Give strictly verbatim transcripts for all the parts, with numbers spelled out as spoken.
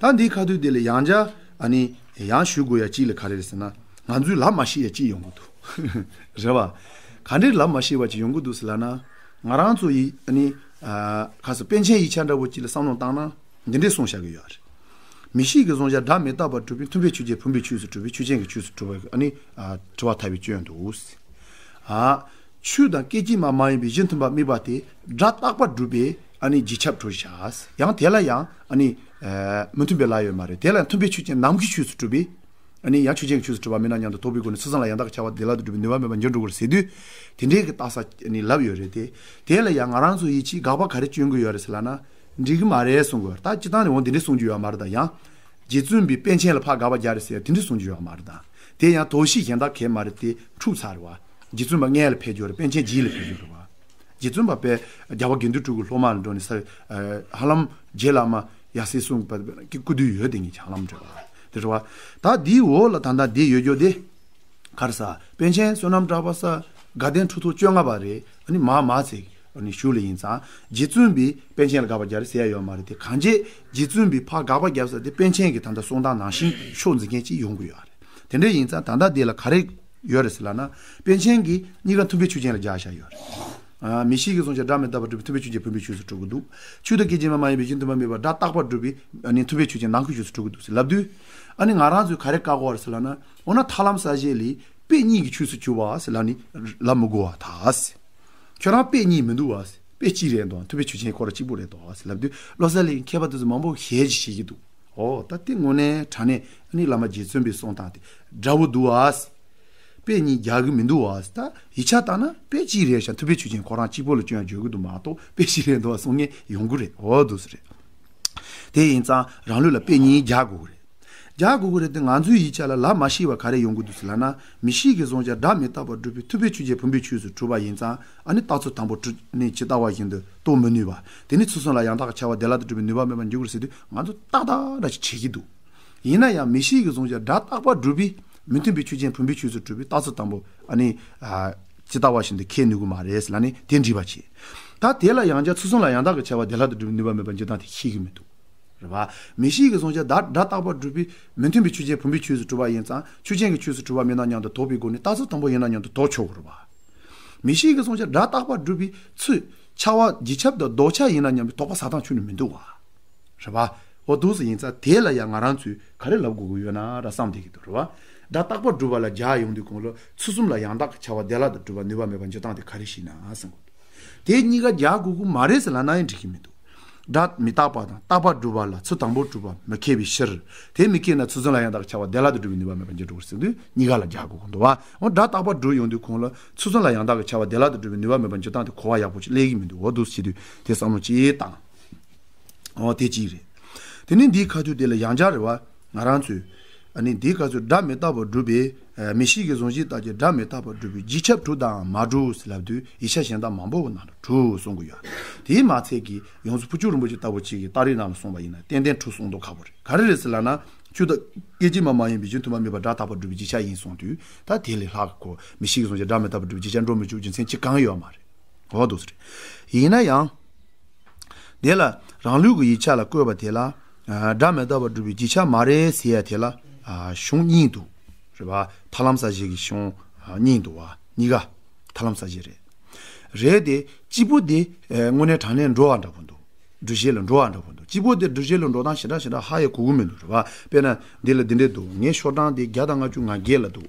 ད་འདིའི་ཁ་ཐུག་དེ་ལ་ཡང་བསྐྱར་ཨ་ནི་ཡང་ཞུ་དགོས་ཡ་གཅིག་ལ་ག་རེ་རེད་ཟེར་ན། ང་ཚོའི་ལབ་མ་ཤེས་ཡ་གཅིག་ཡོང་གི་འདུག་རེད་བ། ག་འདྲའི་ལབ་མ་ཤེས་པ་ཅིག་ཡོང་གི་འདུག་ཟེར་ལབ་ན། ང་རང་ཚོ་ཡི་ཨ་ནི་ཨ་ཁ་སང་པཎ་ཆེན་ཡིག་ཆ་འདྲ་བོ་གཅིག་ལ་བསམ་བློ་བཏང་ན་འདི་འདྲས་གསུངས་བཞག་གི་ཡོད་རེད། མི་ཤེས་ཀྱི་གཟུང་བྱ་སྒྲ་མི་རྟག་པར་སྒྲུབ་པའི་མཐུན་དཔེ་ཆོས་ཅན་བུམ་པའི་ཆོས་སུ་གྲུབ་པའི་ཆོས་ཅན་གྱི་ཆོས་སུ་གྲུབ་པ་ཨ་ནི་ཨ་དྲི་བ་ཐལ་བའི་སྐྱོན་འདུག་ཨ། ཆོས་དང་སྐད་ཅིག་མ་མ་ཡིན་པའི་གཞི་མཐུན་པ་དམིགས་པ་དེ་སྒྲ་རྟག་པར་སྒྲུབ་པའི་ཨ་ནི་རྗེས་ཁྱབ་གྲུབ་བྱ། ཡང་དེ་ལ་ཡང་ཨ་ནི་ཨ་མི་མཐུན་པའི་ལ་ཡོད་མ་རེད། དེ་ལ་ཡང་མཐུན་དཔེ་ཆོས་ཅན་ནམ་མཁའི་ཆོས་སུ་གྲུབ་པའི་ཨ་ནི་ཡང་ཆོས་ཅན་གྱི་ཆོས་སུ་གྲུབ་པ་མིན་ན་སྙམ་དུ་དོགས་པའི་སྒོ་ནས་ཚུལ་གསུམ་ལ་ཡང་དག་གི་ཁྱབ་པ་བདེ་བླག་ཏུ་གྲུབ་པའི་ནུས་པ་མེད་པར་འགྱུར་འགྲོ་གི་རེད་ཟེར་དུས། དེ་འདྲའི་གི་རྟགས་ས་ཨ་ནི་ལབ་ཡོད་རེད་དེ། དེ་ལ་ཡང་ང་རང་ཚོ་ཡིད་ཆེས་དགག་པ་ག་རེ་སྐྱོན་གྱི་ཡོད་རེད་ཟེར་ལབ་ན། འགྲིག་གི་མ་རེད་གསུང་གི་ཡོད་རེད། ད་སྤྱི་བཏང་ནས་འོ་འདི་འདྲས་གསུང་རྒྱུ་ཡོད་མ་རེད། ད་ཡང་རྗེ་བཙུན་པའི་པཎ་ཆེན་ལ་ཕར་དགག་པ་རྒྱག་རེད་ཟེར་དེ་འདྲས་གསུང་རྒྱུ་ཡོད་མ་རེད། ད་དེ་ཡང་དོགས་གཞི་གཞན་དག་གས་མ་རེད་དེ་འཁྲུག་ཚར་རེད་བ། རྗེ་བཙུན་པ་སྔས་ལ་ཕེབས་རྒྱུ་རེད། པཎ་ཆེན་རྗེས་ལ་ཕེབས་རྒྱུ་རེད་བ། རྗེ་བཙུན་པ་དཔེ་རྒྱལ་བ་དགེ་འདུན་གྲུབ་ཀྱི་སློབ་མ་ལ་འགྲོ་ནས་ས་ཧ་ལམ་རྗེ་བླ་མ་ཡབ་སྲས་གསུམ་གྱི་བར་གྱི་སྐུ་དུས་ཡོད་དེ་ངས་ཧ་ལམ་བྲལ་བ་དེ་རེད་བ། ད་འདིའི་འོག་ལ་ད་ལྟ་འདི་ཡོད་རྒྱུ་དེ། ག་རེ་ཟ། པཎ་ཆེན་བསོད་ནམས་གྲགས་པ་ས་དགའ་ལྡན་ཁྲི་ཐོག་བཅོ་ལྔ་པ་རེད། ཨ་ནི་མ་མ་ཚིག་ཨ་ནི་ཞུ་ལ་ཡིན་ཙང་རྗེ་བཙུན་པའི་པཎ་ཆེན་ལ་དགག་པ་རྒྱག་རེད་ཟེར་ཡ་ཡོད་མ་རེད་དེ། གང་ཅི་རྗེ་བཙུན་པའི་ཕར་དགག་པ་རྒྱབ་ས་དེ་པཎ་ཆེན་གྱི་ད་ལྟ་གསུང་སྟངས་ནང་བཞིན་ཕྱོགས་འཛིན་མཁན་ཅིག་ཡོང་གི་ཡོད་རེད། དེ་འདྲ་ཡིན་ཙང་ད་ལྟ་འདི་ལ་ག་རེ་ཡོད་རེད་ཟེར་ལབ་ན། པཎ་ཆེན་གྱིས་གཉིས་ཀ་མཐུན་དཔེ་ཆོས་ཅན་ལ་སྦྱར་བཞག་ཡོད་རེད། ཨ། མི་ཤེས་ཀྱི་གཟུང་བྱ་སྒྲ་མི་རྟག་པར་སྒྲུབ་པའི་མཐུན་དཔེ་ཆོས་ཅན་བུམ་པའི་ཆོས་སུ་གྲུབ་ཀྱི་འདུག་ཆོས་དང་སྐད་ཅིག་མ་མ་ཡིན་པའི་གཞི་མཐུན་པ་དམིགས་པ་སྒྲ་རྟག་པར་སྒྲུབ་པའི་ཨ་ནི་མཐུན་དཔེ་ཆོས་ཅན་ནམ་མཁའི་ཆོས་སུ་གྲུབ་ཀྱི་འདུག་ཟེར་ལབ་དུས། ཨ་ནི་ང་རང་ཚོས་ག་རེ་བཀག་དགོས་རེད་ཟེར་ལབ་ན། འོ་ན་ཐར་ལམ་གསལ་བྱེད་ལས་དཔེ་གཉིས་ཀྱི་ཆོས་སུ་གྱུར་པ་ཟེར་ལབ་ནི་ལབ་མི་དགོས་པ་ད་ཟེར། ཁྱོད་རང་དཔེ་གཉིས་མི་འདུག་བ་ཟེར། དཔེ་གཅིག་རེད་འདུག་མཐུན་དཔེ་ཆོས་ཅན་ཁོ་རང་གཅིག་པུ་རེད་འདུག་བ་ཟེར་ལབ་དུས། བློ་གསལ་གླིང་མཁས་པ་དེ་ཚོ་མང་པོ་ཞེ་ཅིག་བྱེད་ཀྱི་འདུག་འོ་ད་དེ་དངོས་གནས་དྲང་གནས་ཨ་ནི་བླ་མ་རྗེ་བཙུན་པའི་གསུང་སྟངས་དེ་འདྲ་བོ་འདུག་བ་ཟེར། དཔེ་གཉིས་རྒྱག་གི་མི་འདུག་བ། ད་ཡིག་ཆ་ལྟར་ན་དཔེ་གཅིག་རེད་ཤག་མཐུན་དཔེ་ཆོས་ཅན་ཁོ་རང་གཅིག་པོ་ལ་སྐྱོན་བརྗོད་ཀྱི་འདུག་མ་གཏོགས་དཔེ་གཅིག་རེད་འདུག་བ་གསུང་མཁན་ཡོང་གི་རེད། འོ་འདུག་སེ་རེད། དེ་ཡིན་ཙང་རང་ལུགས་ལ་དཔེ་གཉིས་རྒྱག་དགོས་ཀྱི་རེད། རྒྱག་དགོས་ཀྱི་རེད་དེ། ང་ཚོའི་ཡིག་ཆ་ལ་ལབ་མ་ཤེས་པ་ག་རེ་ཡོང་གི་འདུག་ཟེར་ལབ་ན། མི་ཤེས་ཀྱི་གཟུང་བྱ་སྒྲ་མི་རྟག་པར་སྒྲུབ་པའི་མཐུན་དཔེ་ཆོས་ཅན་བུམ་པའི་ཆོས་སུ་གྲུབ་པ་ཡིན་ཙང་། ཨ་ནི་རྟགས་ཚུལ་དང་པོ་གྲུབ་ནས་ཇི་ལྟ་བ་བཞིན་དུ་རྟོགས་མི་ནུས་པ། དེ་ནི་ཚུལ་གསུམ་ལ་ཡང་དག་ཁྱབ་པ་བདེ་བླག་ཏུ་གྲུབ་པའི་ནུས་པ་མེད་པར་འགྱུར་གྱི་རེད་ཟེར་དུས། ང་ཚོ་ཏག་ཏག་འདྲ་ཞིག་བྱེད་ཀྱི་འདུག་ཡིན་ན་ཡང་མི་ཤེས་ཀྱི་གཟུང་བྱ་སྒྲ་རྟག་པར་སྒྲུབ་པའི་མི་མཐུན་པའི་ཆོས་ཅན་བུམ་པའི་ཆོས་སུ་གྲུབ་པའི་རྟགས་ཚུལ་དང་པོ་ཨ་ནི་ཨ་ཇི་ལྟ་བ་བཞིན་དུ་ཁས་ནུས་ཀྱི་མ་རེད་ལབ་ནས་དེ་འགྲིག་པ་བྱེད། ད་དེ་ལ་ཡང་བསྐྱར་ཚུལ་གསུམ་ལ་ཡང་དག་གི་ཁྱབ་པ་བདེ་བླག་ཏུ་གྲུབ་པའི་ནུས་པ་མེད་པར་འགྱུར་སྟངས་དེ་ཤེས་ཀྱི་མི་འདུག་རེད་བ། མི་ཤེས་ཀྱི་གཟུང་བྱ་སྒྲ་སྒྲ་རྟག་པར་སྒྲུབ་པའི་མི་མཐུན་པའི་ཆོས་ཅན་བུམ་པའི་ཆོས་སུ་གྲུབ་པ་ཡིན་ཙང་། ཆོས་ཅན་གྱི་ཆོས་སུ་གྲུབ་པ་མིན་ན་སྙམ་དུ་དོགས་པའི་སྒོ་ནས་རྟགས་ཚུལ་དང་པོ་ཡིན་ན་སྙམ་དུ་དོགས་ཆོག་གི་རེད་བ། མི་ཤེས་ཀྱི་གཟུང་བྱ་སྒྲ་རྟག་པར་སྒྲུབ་པའི་ཚུལ། ཁྱབ་པ་རྗེས་ཁྱབ་དང་ལྡོག་ཁྱབ་ཡིན་ན་སྙམ་པའི་དོགས་པ་ཟ་སྟངས་ཁྱོན་ནས་མི་འདུག་བ། རེད་བ། འོ་འདུག་སེ་ཡིན་ཙང་དེ་ལ་ཡང་ང་རང་ཚོས་ག་རེ་ལབ་དགོས་ཀྱི་ཡོད་ན་ར་བསམ་བསྡད་ཀྱི་འདུག་རེད་བ། སྒྲ་རྟག་པར་སྒྲུབ་པ་ལ་རྒྱག་ཡོང་དུས་གོང་ལ་ཚུལ་གསུམ་ལ་ཡང་དག་གི་ཁྱབ་པ་བདེ་བླག་ཏུ་གྲུབ་པ་ནུས་པ་མེད་པར་འགྱུར་སྟངས་དེ་ག་རེ་ཞིག་ན་བསམ་གོ། དེ་གཉིས་ཀ་རྒྱག་དགོས་ཀྱི་མ་རེད་ཟེར་ལབ་ན་ཡང་འགྲིག་གི་མི་འདུག་སྒྲ་མི་རྟག་པ་དང་རྟག་པར་སྒྲུབ་པ་ལ་ཚུལ་དང་པོ་གྲུབ་པ་མི་ཁེགས་པའི་ཕྱིར། དེ་མི་ཁེགས་ན་ཚུལ་གསུམ་ལ་ཡང་དག་གི་ཁྱབ་པ་བདེ་བླག་ཏུ་གྲུབ་པའི་ནུས་པ་མེད་པར་འགྱུར་འགྲོ་གི་རེད་ཟེར་དུས་གཉིས་ཀ་ལ་རྒྱག་དགོས་ཀྱི་འདུག་བ། འོ་སྒྲ་རྟག་པར་སྒྲུབ་ཡོང་དུས་གོང་ལ་ཚུལ་གསུམ་ལ་ཡང་དག་གི་ཁྱབ་པ་བདེ་བླག་ཏུ་གྲུབ་པའི་ནུས་པ་མེད་པར་འགྱུར་སྟངས་དེ་གོ་བ་ཡག་པོ་ཅིག་སླེབས་ཀྱི་མི་འདུག་འོ་འདུག་སེ་བྱེད་དུས་དེ་བསམ་བློ་ཅིག་བཏང་། འོ་དེ་གཅིག་རེད། དེ་ནས་འདིའི་ཁ་ཐུག་དེ་ལ་ཡང་བསྐྱར་རེད་བ། ང་རང་ཚོས་ཨ་ནི་འདིའི་ཁ་ཐུག་སྒྲ་མི་རྟག་པར་སྒྲུབ་པའི་ཨ་མི་ཤེས་ཀྱི་གཟུང་བྱའི་རྟགས་ཀྱིས་སྒྲ་མི་རྟག་པར་སྒྲུབ་པའི་རྗེས་ཁྱབ་གྲུབ་དང་མ་གྲུབ་ཟེར་ལབ་དུས་ཡིག་ཆ་གཞན་དག་མང་པོ་གི་ནང་ལ་གྲུབ་གསུང་གི་ཡོད། དེའི་མ་ཚད་ཀྱི་ཡོངས་སུ་ཕུར་ལྕོག་རིན་པོ་ཆེ་ལྟ་བུ་ཅིག་གིས་རྟགས་རིགས་ནང་ལ་གསུངས་པ་ཡིན་ན་ཏན་ཏན་གྲུབ་གསུང་མདོག་ཁ་པོ་རེད། ག་རེ་རེད་ཟེར་ལབ་ན། ཆོས་དང་སྐད་ཅིག་མ་མ་ཡིན་པའི་གཞི་མཐུན་པ་དམིགས་པ་སྒྲ་རྟག་པར་སྒྲུབ་པའི་རྗེས་ཁྱབ་ཡིན་གསུངས་དུས་ད་དེ་ལས་ལྷག་གོ། མི་ཤེས་ཀྱི་གཟུང་བྱ་སྒྲ་མི་རྟག་པར་སྒྲུབ་པའི་རྗེས་ཁྱབ་འགྲོ་མི་འཇུག་རྒྱུ་མཚན་གཅིག་གང་ཡོད་མ་རེད། འོ་འདུག་སེ་རེད། ཡིན་ན་ཡང་། དེ་ལ་རང་ལུགས་ཀྱི་ཡིག་ཆ་ལ་བཀོད་པ་དེ་ལ། ཨ་སྒྲ་མི་རྟག་པར་སྒྲུབ་པའི་རྗེས་ཁྱབ་མ་རེད་ཟེར་ཡ་དེ་ལ། ཨ་གཞུང་གཉིས་འདུག་རེད་པ། ཐར་ལམ་གསལ་བྱེད་ཀྱི་གཞུང་ཨ་གཉིས་འདུག་བ། གཉིས་ཀ་ཐར་ལམ་གསལ་བྱེད་རེད། རེད་དེ། གཅིག་པོ་དེ་ཨ་དངོས་གནས་དྲང་གནས་འགྲོ་བ་འདྲ་པོ་འདུག་སྒྲུབ་བྱེད་ལ་འགྲོ་བ་འདྲ་པོ་འདུག་སྤྱི་པོ་དེ་སྒྲུབ་བྱེད་ལ་འགྲོ་སྟངས་ཞེ་དྲག་ཞེ་དྲག་ཧ་ཡང་གོ་གི་མི་འདུག་རེད་བ། དཔེར་ན་འདི་ལ་འདི་འདྲས་འདུག་ངའི་ཤོག་གྲངས་དེ་བརྒྱ་དང་ལྔ་བཅུ་ང་བརྒྱད་ལ་འདུག་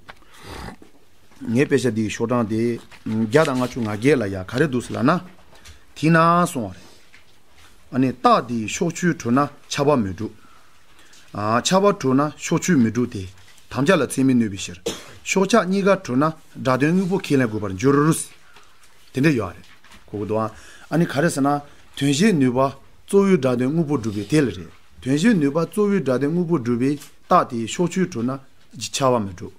ངའི་དཔེ་ཆ་འདིའི་ཤོག་གྲངས་དེ་བརྒྱ་དང་ལྔ་བཅུ་ང་བརྒྱད་ལ་ཡ་ག་རེ་འདུག་ཟེར་ལབ་ན། དེས་ན་གསུངས་པ་རེད། ཨ་ནི་རྟགས་དེའི་ཕྱོགས་ཆོས་གྲུབ་ན་ཁྱབ་པ་མི་འགྲུབ། ཨ་ཁྱབ་པ་གྲུབ་ན་ཕྱོགས་ཆོས་མི་འགྲུབ་སྟེ། དམ་བཅའ་ལ་ཚད་མས་གནོད་པའི་ཕྱིར། ཕྱོགས་ཁྱབ་གཉིས་ཀ་གྲུབ་ན་སྒྲ་དོན་དངོས་པོ་ཁས་ལེན་དགོས་པར་འགྱུར། དེ་འདྲ་ཡོད་རེད། གོ་གི་འདུག་ཨ། ཨ་ནི་ག་རེ་ཟེར་ན། དོན་གཞན་ནུས་པ་གཙོ་བོའི་སྒྲ་དོན་དངོས་པོ་སྒྲུབ་པའི་དེ་ལ་རེད། དོན་གཞན་ནུས་པ་གཙོ་བོའི་སྒྲ་དོན་དངོས་པོ་སྒྲུབ་པའི་རྟགས་དེའི་ཕྱོགས་ཆོས་གྲུབ་ན་རྗེས་ཁྱབ་པ་མི་འགྲུབ།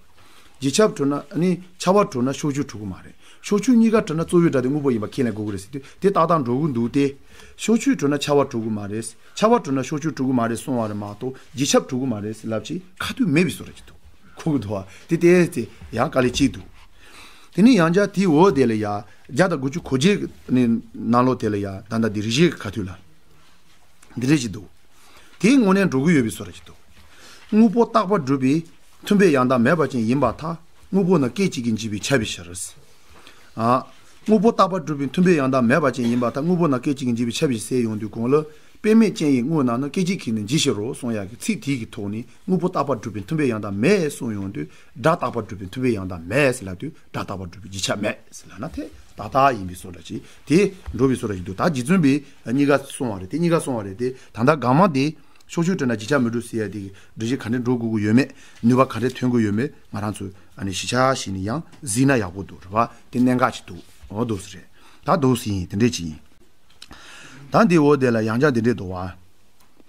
རྗེས་ཁྱབ་གྲུབ་ན་ཨ་ནི་ཁྱབ་པ་གྲུབ་ན་ཕྱོགས་ཆོས་གྲུབ་ཀྱི་མ་རེད། ཕྱོགས་ཆོས་གཉིས་ཀ་གྲུབ་ན་གཙོ་བོའི་སྒྲ་དོན་དངོས་པོ་ཡིན་པ་ཁས་ལེན་དགོས་ཀྱི་རེད་ཟེར་དུས་དེ་ཏག་ཏག་འགྲོ་གི་འདུག་སྟེ། ཕྱོགས་ཆོས་གྲུབ་ན་ཁྱབ་པ་གྲུབ་ཀྱི་མ་རེད། ཁྱབ་པ་གྲུབ་ན་ཕྱོགས་ཆོས་གྲུབ་ཀྱི་མ་རེད་གསུང་བ་རེད་མ་གཏོགས་རྗེས་ཁྱབ་གྲུབ་ཀྱི་མ་རེད་ཟེར་ལབ་ཅིག་ཁ་ཐུག་མེད་པའི་བཟོ་འདྲ་ཅིག་འདུག་གོ་གི་འདུག་བ། དེ་ལྟས་ཚེ་ཡང་དཀའ་ལས་གཅིག་འདུག་དེ་ནས་ཡང་བསྐྱར་དེའི་འོག་དེ་ལ་ཡ་བརྒྱ་དང་དགུ་བཅུ་གོ་བརྒྱད་ནས་ནང་ལོགས་དེ་ལ་ཡ་ད་ལྟ་འདི་རིགས་ཤེས་ཀྱི་ཁ་ཐུག་ལ་འདི་འདྲས་ཅིག་འདུག་དེའི་དངོས་གནས་འགྲོ་གི་ཡོད་པའི་བཟོ་འདྲ་ཅིག་འདུག་དངོས་པོ་རྟག་པར་སྒྲུབ་པའི་མཐུན་དཔེ་ཡང་དག་མེད་པ་ཅན་ཡིན་པར་ཐལ། དངོས་པོ་ནི་སྐད་ཅིག་གིས་འཇིག་པས་ཁྱབ་པའི་ཕྱིར། ཨ། དངོས་པོ་རྟག་པར་སྒྲུབ་པའི་མཐུན་དཔེ་ཡང་དག་མེད་པ་ཅན་ཡིན་པར་ཐལ། དངོས་པོ་ནི་སྐད་ཅིག་གིས་འཇིག་པས་ཁྱབ་པའི་ཕྱིར་ཟེར་ཡོང་དུས་གོང་ལ། དཔེ་མེད་ཅན་ཡི་དངོས་རྣམས་ནི། སྐད་ཅིག་གིས་ནི་འཇིག་ཕྱིར་རོ་གསུང་ཡག་གི་ཚིག་དེའི་གི་ཐོག་ནས་དངོས་པོ་རྟག་པར་སྒྲུབ་པའི་མཐུན་དཔེ་ཡང་དག་མེད་གསུངས་ཡོང་དུས། སྒྲ་རྟག་པར་སྒྲུབ་པའི་མཐུན་དཔེ་ཡང་དག་མེད་ཟེར་ལབ་དུས། སྒྲ་རྟག་པར་སྒྲུབ་པའི་འཇིག་ཆ་མེད་ཟེར་ལབ་ན་དེ་ཏག་ཏག་ཡིན་པའི་བཟོ་འདྲ་ཅིག་དེ་འགྲོ་བའི་བཟོ་འདྲ་ཅིག་འདུག་ད་རྗེ་བཙུན་པས་གཉིས་ཀ་གསུངས་པ་རེད་དེ། གཉིས་ཀ་གསུངས་པ་རེད་དེ། ད་ལྟ་གང་མང་དེ་ཕྱོགས་ཆོས་དྲིལ་ན་འཇིག་ཆ་མི་འགྲོ་ཟེར་ཡ་དེ་གི་སྒྲུབ་བྱེད་ག་འདྲས་འགྲོ་དགོས་ཀྱི་ཡོད་མེད། ནུས་པ་ག་འདྲས་ཐོན་དགོས་ཡོད་མེད། ང་རང་ཚོས་ཨ་ནི་ཞིབ་ཆ་ཞིག་ནས་ཡང་གཟིགས་ན་ཡག་པོ་འདུག་རེད་བ། དེ་གནད་འགག་ཅིག་འདུག་འོ་འདུག་ཟེར་རེད། ད་འདུག་ཟེར་ཡིན། དེ་འདྲས་ཅིག་ཡིན། ད་འདི་འོ་དེ་ལ་ཡང་བསྐྱར་འདི་འདྲས་འདུག་བ།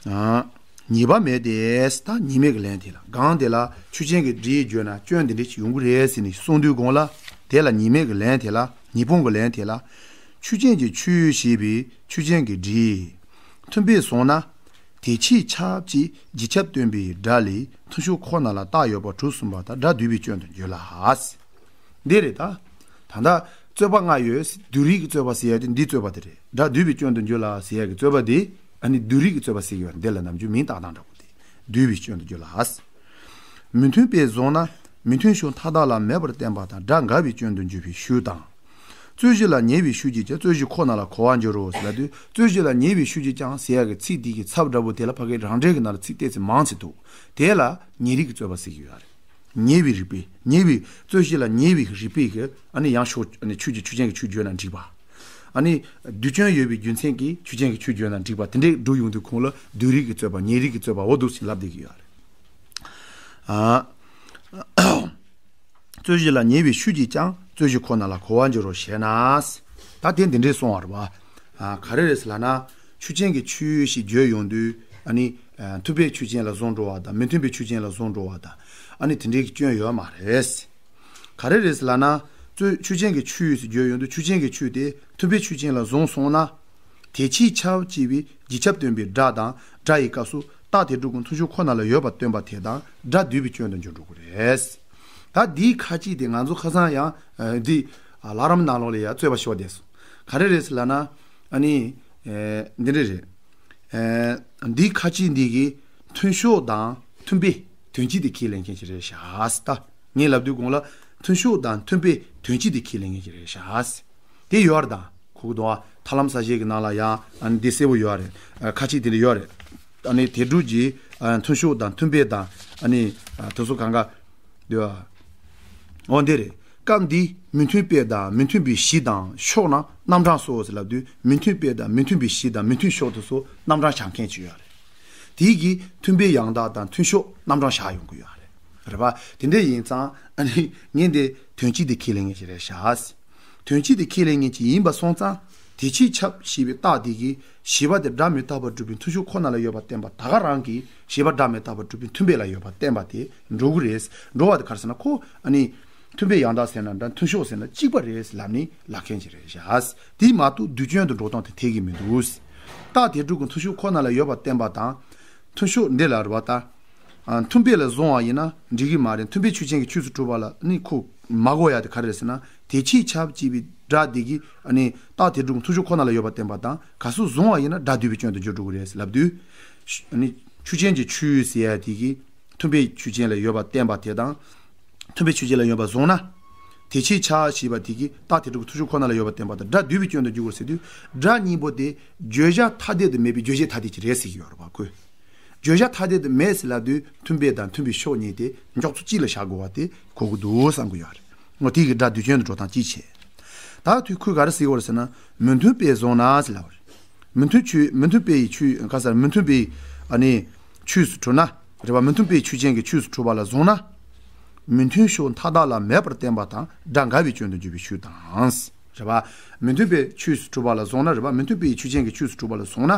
ཨ། ཉེས་པ་མེད་དེ། ད་ཉེས་མེད་ཀྱི་ལན་དེ་ལ། གང་དེ་ལ་ཆོས་ཅན་གྱི་སྒྲས་བརྗོད་ན་སྐྱོན་འདི་འདྲས་ཅིག་ཡོང་གི་རེད་ཟེར་ནས་གསུངས་དུས་གོང་ལ། དེ་ལ་ཉེས་མེད་ཀྱི་ལན་དེ་ལ། ཉེས་སྤོང་གི་ལན་དེ་ལ། ཆོས་ཅན་གྱི་ཆོས་ཞེས་པའི་ཆོས་ཅན་གྱི་སྒྲས་མཐུན་དཔེ་བཟུང་ན། དེ་ཕྱིས་ཁྱབ་ཅེས་རྗེས་ཁྱབ་སྟོན་པའི་སྒྲ་ལས་མཐུན་ཕྱོགས་ཁོ་ན་ལ་རྟགས་ཡོད་པ་གྲུབ་ཟིན་པ་དང་སྒྲ་བསྡུས་པའི་སྐྱོན་དུ་འགྱུར་ལ། འདི་རེད་ད། ད་ལྟ་རྩོད་པ་ལྔ་ཡོད། སྡུད་རིགས་ཀྱི་རྩོད་པ་ཟེར་ཡ་དེ་འདིའི་རྩོད་པ་དེ་རེད། སྒྲ་བསྡུས་པའི་སྐྱོན་དུ་འགྱུར་ལ་ཟེར་ཡ་གི་རྩོད་པ་དེ། ཨ་ནི་སྡུད་རིགས་ཀྱི་རྩོད་པ་ཟེར་གྱི་ཡོད་རེད། འདི་ལ་ནམ་རྒྱུན་མིང་བཏགས་སྟངས་འདྲ་པོ་དེ། བསྡུས་པའི་སྐྱོན་དུ་འགྱུར་ལ། མི་མཐུན་དཔེ་བཟུང་ན། མི་མཐུན་ཕྱོགས་མཐའ་དག་ལ་མེད་པར་བསྟན་པ་དང་སྒྲ་འགལ་བའི་སྐྱོན་དུ་འགྱུར་བའི་ཤུགས་དང་། རྩོད་གཞི་ལ་ཉེ་བའི་ཤུགས་ཀྱིས་ཀྱང་རྩོད་གཞི་ཁོ་ན་ལ་གོ་བར་འགྱུར་རོ་ཟེར་ལབ་དུས། རྩོད་གཞི་ལ་ཉེ་བའི་ཤུགས་ཀྱིས་ཀྱང་ཟེར་ཡ་གི་ཚིག་འདི་གི་ཚབ་འདྲ་པོ་དེ་ལ་ཕ་གི་རང་འགྲེལ་གྱི་ནང་ལ་ཚིག་ཏོག་ཙམ་མང་ཙམ་འདུག་དེ་ལ་ཉེ་རིགས་ཀྱི་རྩོད་པ་ཟེར་གྱི་ཡོད་རེད། ཉེ་བའི་རིགས་པས། ཉེ་བའི་རྩོད་གཞི་ལ་ཉེ་བའི་རིགས་པས་ཀྱི་ཨ་ནི་ཡང་ཕྱོགས་ཨ་ནི་ཆོས་ཀྱི་ཆོས་ཅན་གྱི་ཆོས་བརྗོད་ན་འགྲིག་པ། ཨ་ནི་སྡུད་སྐྱོན་ཡོད་པའི་རྒྱུ་མཚན་གྱིས་ཆོས་ཅན་གྱི་ཆོས་བརྗོད་ན་འགྲིག་པ་དེ་འདྲས་འགྲོ་ཡོང་དུས་གོང་ལ་སྡུད་རིགས་ཀྱི་རྩོད་པ་ཉེ་རིགས་ཀྱི་རྩོད་པ་འོ་འདུག་ཅིག་ལབ་བསྡད་ཀྱི་ཡོད་རེད། ཨ། རྩོད་གཞི་ལ་ཉེ་བའི་ཤུགས་ཀྱིས་ཀྱང་རྩོད་གཞི་ཁོ་ན་ལ་གོ་བར་འགྱུར་རོ་ཞེ་ན། ད་དེ་འདི་འདྲས་གསུངས་པ་རེད་བ། ཨ། ག་རེ་རེད་ཟེར་ལབ་ན། ཆོས་ཅན་གྱི་ཆོས་ཞེས་བརྗོད་ཡོང་དུས། ཨ་ནི། ཨ། མཐུན་དཔེ་ཆོས་ཅན་ལ་བཟུང་འགྲོ་བ་དང་མི་མཐུན་དཔེ་ཆོས་ཅན་ལ་བཟུང་འགྲོ་བ་དང་། ཨ་ནི་དེ་འདྲའི་སྐྱོན་ཡོད་མ་རེད། ག་རེ་རེད་ཟེར་ལབ་ན། རྩོད་ཆོས་ཅན་གྱི་ཆོས་ཞེས་བརྗོད་ཡོང་དུས་ཆོས་ཅན་གྱི་ཆོས་དེ་མཐུན་དཔེ་ཆོས་ཅན་ལ་བཟུང་སོང་ན། དེ་ཕྱིས་ཁྱབ་ཅེས་པའི་རྗེས་ཁྱབ་སྟོན་པའི་སྒྲ་དང་སྒྲ་ཡི་སྐབས་སུ་རྟགས་དེ་དྲུག་གི་མཐུན་ཕྱོགས་ཁོ་ན་ལ་ཡོད་པར་སྟོན་པ་དེ་དང་སྒྲ་བསྡུས་པའི་སྐྱོན་དུ་འགྱུར་འགྲོ་གི་རེད། ད་འདིའི་ཁ་ཅིག་དེ་ང་ཚོ་ཁ་སང་ཡང་། ཨ། འདི། ཨ། ལྷ་རམས་ནང་ལོགས་ལ་ཡང་རྩོད་པ་ཤོར་བསྡད་སོང་། ག་རེ་རེད་ཟེར་ལབ་ན། ཨ་ནི། ཨེ། འདི་འདྲ་རེད། ཨེ། འདིའི་ཁ་ཅིག་འདི་གི་མཐུན་ཕྱོགས་དང་མཐུན་དཔེ་དོན་སྤྱི་དེ་ཁས་ལེན་མཁན་ཞིག་རེད་ཤག་ཟེར། ད་ངས་ལབ་དུས་གོང་ལ་མཐུན་ཕྱོགས་དང་མཐུན་དཔེ་དོན་སྤྱི་དེ་ཁས་ལེན་མཁན་ཞིག་རེད་ཤག་ཟེར། དེ་ཡོད་རེད། ད་གོ་གི་འདུག་ཨ། ཐར་ལམ་གསལ་བྱེད་ཀྱི་ནང་ལ་ཡང་ཨ་ནི་འདི་གསལ་པོ་ཡོད་རེད། ཨ། ཁ་ཅིག་དེ་འདྲ་ཡོད་རེད། ཨ་ནི་དེ་དྲུག་གི། ཨ། མཐུན་ཕྱོགས་དང་མཐུན་དཔེ་དང་། ཨ་ནི། ཨ། དེ་ཚོ་གང་ག་འདུག་ཨ། འོ་འདི་རེད། སྐབས་འདིའི་མི་མཐུན་དཔེ་དང་མི་མཐུན་པའི་གཞི་དང་ཕྱོགས་རྣམས་རྣམ་གྲངས་སོ་ཟེར་ལབ་དུས་མི་མཐུན་དཔེ་དང་མི་མཐུན་པའི་གཞི་དང་མི་མཐུན་ཕྱོགས་དེ་ཚོ་རྣམ་གྲངས་བཞག་མཁན་ཅིག་ཡོད་རེད། དེའི་གི་མཐུན་དཔེ་ཡང་དག་དང་མཐུན་ཕྱོགས་རྣམ་གྲངས་བཞག་ཡོང་གི་ཡོད་རེད། རེད་པ། དེ་འདྲ་ཡིན་ཙང་ཨ་ནི་ངས་འདི་དོན་སྤྱི་དེ་ཁས་ལེན་མཁན་ཅིག་རེད་ཤག་དོན་སྤྱི་དེ་ཁས་ལེན་མཁན་ཅིག་ཡིན་པ་སོང་ཙང་དེ་ཕྱིས་ཁྱབ་ཞེས་པའི་རྟགས་དེ་གིས་བྱས་པ་དེ་སྒྲ་མི་རྟག་པར་སྒྲུབ་པའི་མཐུན་ཕྱོགས་ཁོ་ན་ལ་ཡོད་པར་བསྟན་པ་ད་ག་རང་གིས་བྱས་པ་སྒྲ་མི་རྟག་པར་སྒྲུབ་པའི་མཐུན་དཔེ་ལ་ཡོད་པར་བསྟན་པ་དེ་འགྲོ་གི་རེད། འགྲོ་བ་དེ་ག་རེ་ཟེར་ན་ཁོ་ཨ་ནི། མཐུན་དཔེ་ཡང་དག་ཟེར་ན་འདྲ་མཐུན་ཕྱོགས་ཟེར་ན་གཅིག་པ་རེད་ལབ་ནས་ལབ་མཁན་ཅིག་རེད་ཤག་དེ་མ་གཏོགས་སྡུད་སྐྱོན་དུ་འགྲོ་སྟངས་དེ་འཐད་ཀྱི་མི་འདུག་རྟགས་དེ་དྲུག་གི་མཐུན་ཕྱོགས་ཁོ་ན་ལ་ཡོད་པར་བསྟན་པ་དང་། མཐུན་ཕྱོགས་འདི་ལ་རེད་པ་ད། ཨ། མཐུན་དཔེ་ལ་བཟུང་བ་ཡིན་ན་འགྲིག་གི་མ་རེད། མཐུན་དཔེ་ཆོས་ཅན་གྱི་ཆོས་སུ་གྲུབ་པ་ལ་ནི་ཁོ་མ་གོ་ཡ་དེ་ག་རེ་རེད་ཟེར་ན། དེ་ཕྱིས་ཁྱབ་ཅེས་པའི་སྒྲ་དེ་གིས་ཨ་ནི་རྟགས་དེ་དྲུག་མཐུན་ཕྱོགས་ཁོ་ན་ལ་ཡོད་པར་བསྟན་པ་དང་ག་སོ་བཟུང་བ་ཡིན་ན་སྒྲ་བསྡུས་པའི་སྐྱོན་དུ་འགྱུར་འགྲོ་གི་རེད་ལབ་དུས། ཨ་ནི་ཆོས་ཅན་གྱི་ཆོས་ཟེར་ཡ་དེ་གིས་མཐུན་དཔེ་ཆོས་ཅན་ལ་ཡོད་པར་བསྟན་པ་དེ་དང་། མཐུན་དཔེ་ཆོས་ཅན་ལ་ཡོད་པར་བཟུང་ན། དེ་ཕྱིས་ཁྱབ་ཞེས་པ་དེ་གིས་རྟགས་དེ་དྲུག་གི་མཐུན་ཕྱོགས་ཁོ་ན་ལ་ཡོད་པར་བསྟན་པ་དང་སྒྲ་བསྡུས་པའི་སྐྱོན་དུ་འགྱུར་དགོས་ཟེར་དུས། སྒྲ་གཉིས་པོ་དེ་བརྗོད་བྱ་ཐ་དད་དུ་མེད་པའི་རྗོད་བྱེད་ཐ་དད་ཅིག་རེད་ཟེར་གྱི་ཡོད་རེད་པ་ཁོས། བརྗོད་བྱ་ཐ་དད་དུ་མེད་ཟེར་ལབ་དུས་མཐུན་དཔེ་དང་མཐུན་པའི་ཕྱོགས་གཉིས་དེ་མགྱོགས་ཚོད་གཅིག་ལ་བཞག་དགོས་པ་དེ་གོ་གི་འདུག་བསམ་གྱི་ཡོད་རེད། འོ་དེ་གི་སྒྲ་བསྡུས་སྐྱོན་དུ་འགྲོ་སྟངས་གཅིག་བྱས། ད་དུས་ཁོས་ག་རེ་ཟེར་གྱི་ཡོད་རེད་ཟེར་ན། མི་མཐུན་དཔེ་བཟུང་ན་ཟེར་ལབ་པ་རེད། མི་མཐུན་ཆོས་མི་མཐུན་དཔེ་ཡི་ཆོས་ག་ཟེར་མི་མཐུན་དཔེ་ཡི་ཨ་ནི་ཆོས་སུ་གྲུབ་ན། རེད་པ། མི་མཐུན་དཔེ་ཡི་ཆོས་ཅན་གྱི་ཆོས་སུ་གྲུབ་པ་ལ་བཟུང་ན། མི་མཐུན་ཕྱོགས་མཐའ་དག་ལ་མེད་པར་བསྟན་པ་དང་སྒྲ་འགལ་བའི་སྐྱོན་དུ་འགྱུར་བའི་ཆོས་དང་། རེད་པ། མི་མཐུན་དཔེ་ཆོས་སུ་གྲུབ་པ་ལ་བཟུང་ན། རེད་པ། མི་མཐུན་དཔེ་ཡི་ཆོས་ཅན་གྱི་ཆོས་སུ་གྲུབ་པ་ལ་བཟུང་ན།